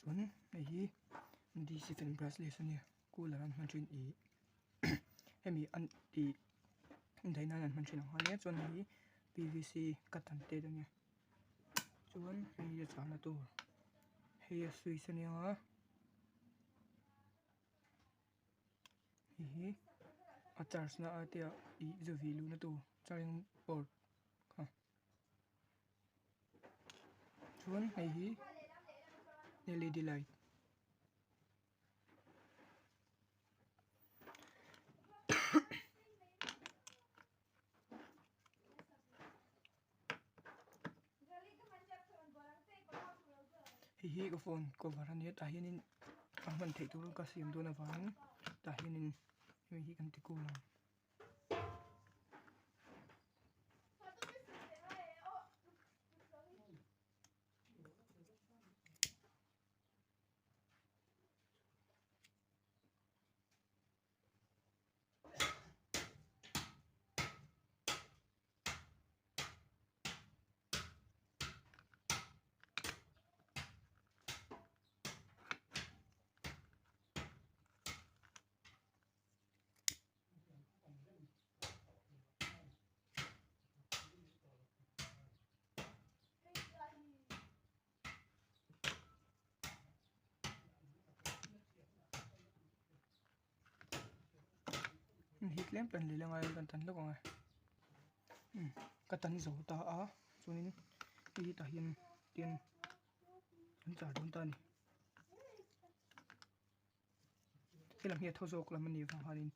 Chuan hei hi D C fan brushless a nia cooler an hman thin ih hemi an tih daih nan an hman thin ang kha ania chuan hei hi P V C cut an tet a nia chuan hei hi a chahna tur hei a switch a nia a hei hi a charge na a tia ih zu vih luhna tur charging port kha. Chuan hei hi L E D light hei hi ka phone cover a nia tah hianin a hman theih tur ka siam dawn avangin tah hianin hemi hi kan ti kul ang. Hi tlem tan leh la ngai a kan tan lawk ang e ka tan zo ta a chuanin hei hi tah hian tian an char dawn ta a ni. Helam hi a thaw zawk lam a nih vang hianin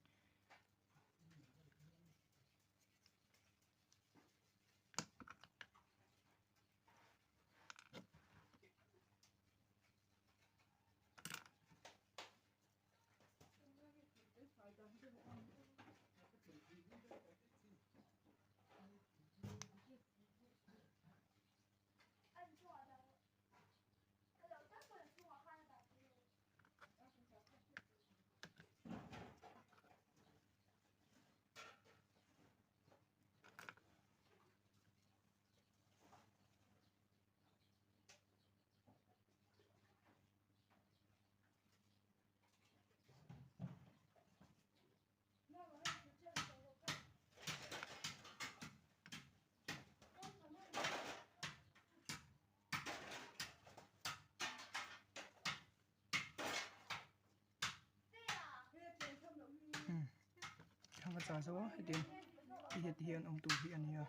Thlang a char zo a hetiang heti hian awm tur hi a ni a.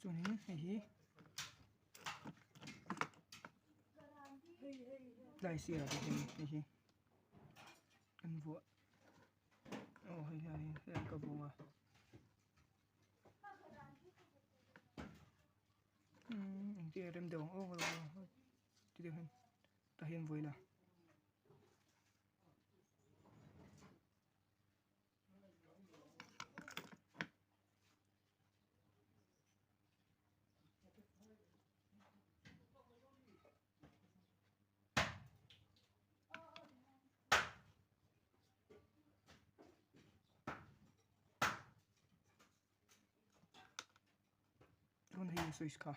Chuanin hei hi tlai sirah te hian hei hi an vuah aw hei hian hei ka vawng a umm engtin nge rem deuh ang aw ti deuh hian tah hian vawi la. Chuan hei switch kha.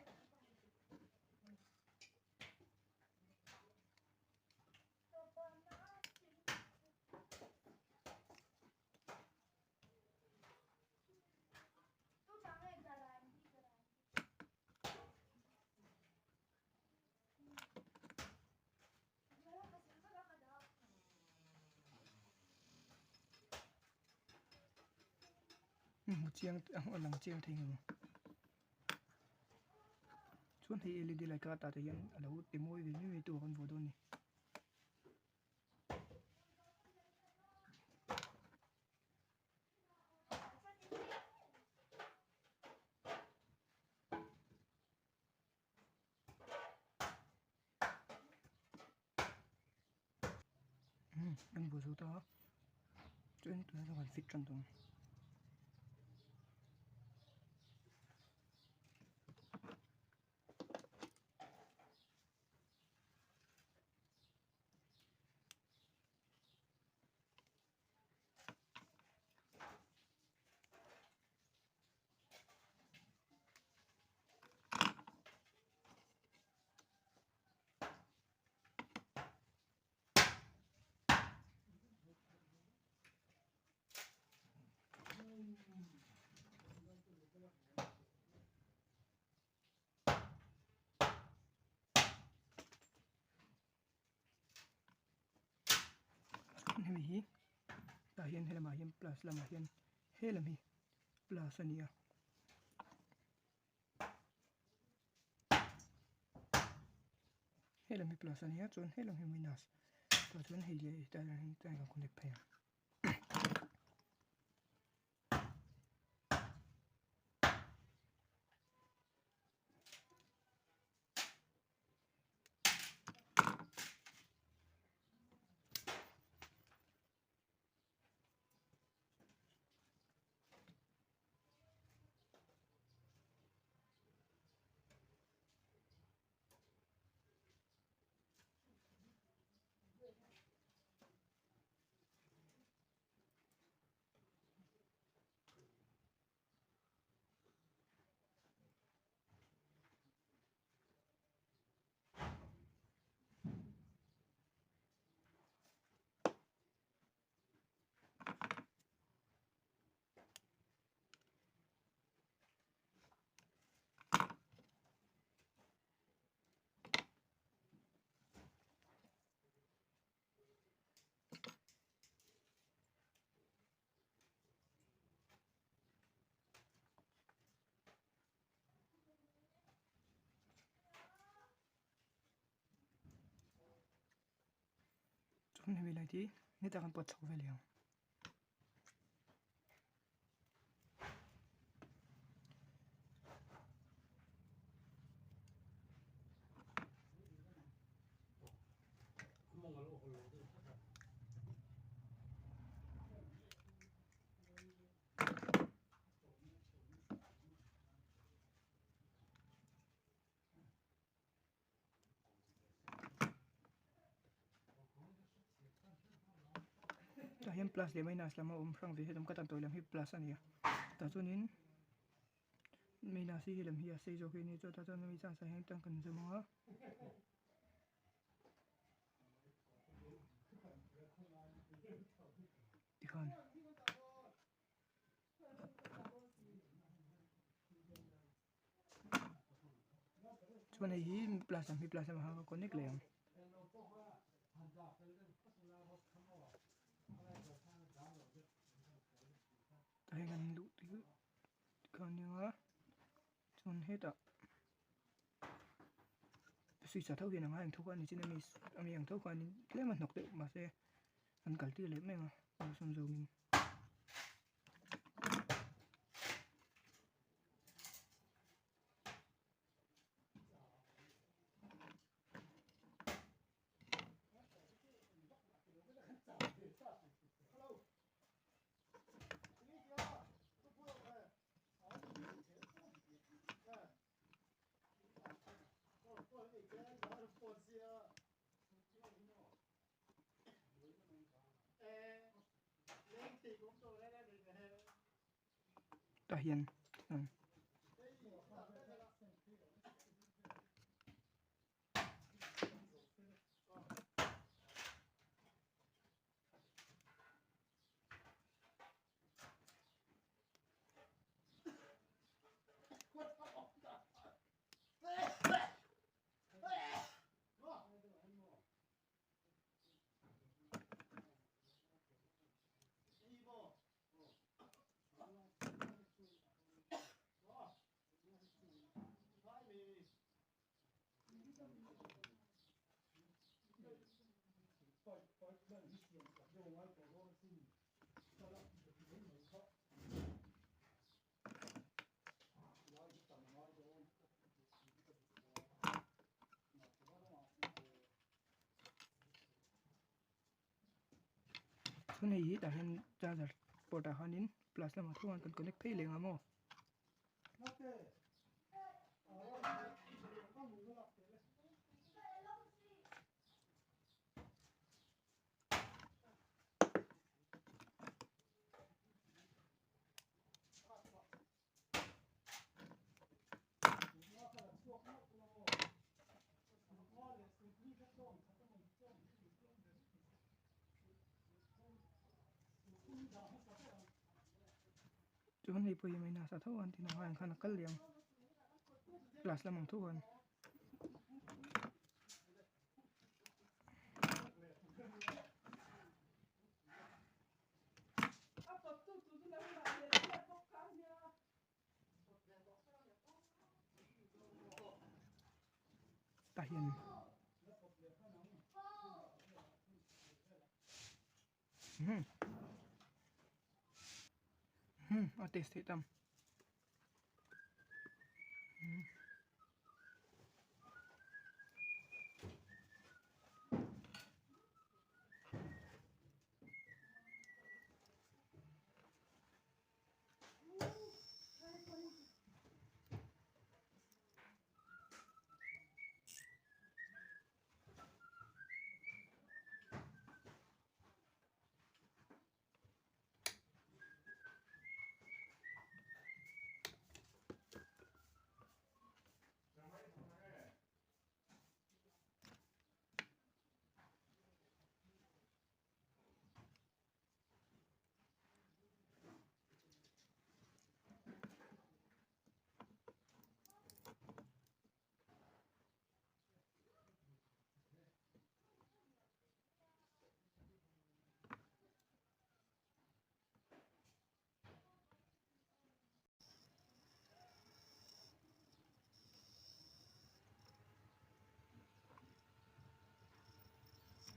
Hmu chiang a lang chiang thei ngei chuan hei L E D light kha tah te hian a lo ti mawi ve mai mai tur kan vuah dawn a ni. An buai zo ta a chuan tunah chuan kan fit tan tawh ang. hemi hi tah hian helamah hian plus lamah hian he lam hi plus a ni a. He lam hi plus a ni a chuan he lam hi minus tah chuan hei leh hetah hian kan connect phei ang. Chuan hemi light hi hetah kan pawt chho vel ang. Tah hian plus leh minus lam a awm hrang ve helam ka tan tawi lam hi plus a ni a tah chuanin minus hi helam hi a sei zawk hi a ni chuan tah chuan hemi chance ah hian tan kan zawm ang a. Tikhan. Chuan hei hi plus lam hi plus lamah khan ka connect leh ang. Tah hian kan luh tikhan a nia chuan hetah switch ah tho hian a ngai ang tho kha a ni chin ami ami ang tho khanin tlem a hnawk deuh mahse an kal tir leh mai ang a awlsam zawngin. Tah hian Chuan hei hi tah hian charger port ah khanin plus lamah thung an kan connect phei leh ang a maw. Chuan hei pawh hi minus a tho an tih ang khan a kal leh ang plus lam ang tho khan. Tah hian umm a taste theih tam.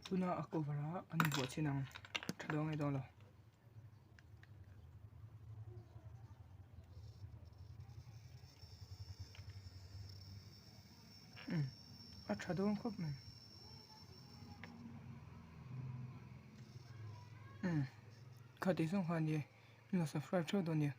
Tuna a cover a an buah chin ang tha dawn nge dawn lo. Umm a tha dawn khawp mai umm kha tih zawng kha a ni e min lo subscribe theuh dawn nia.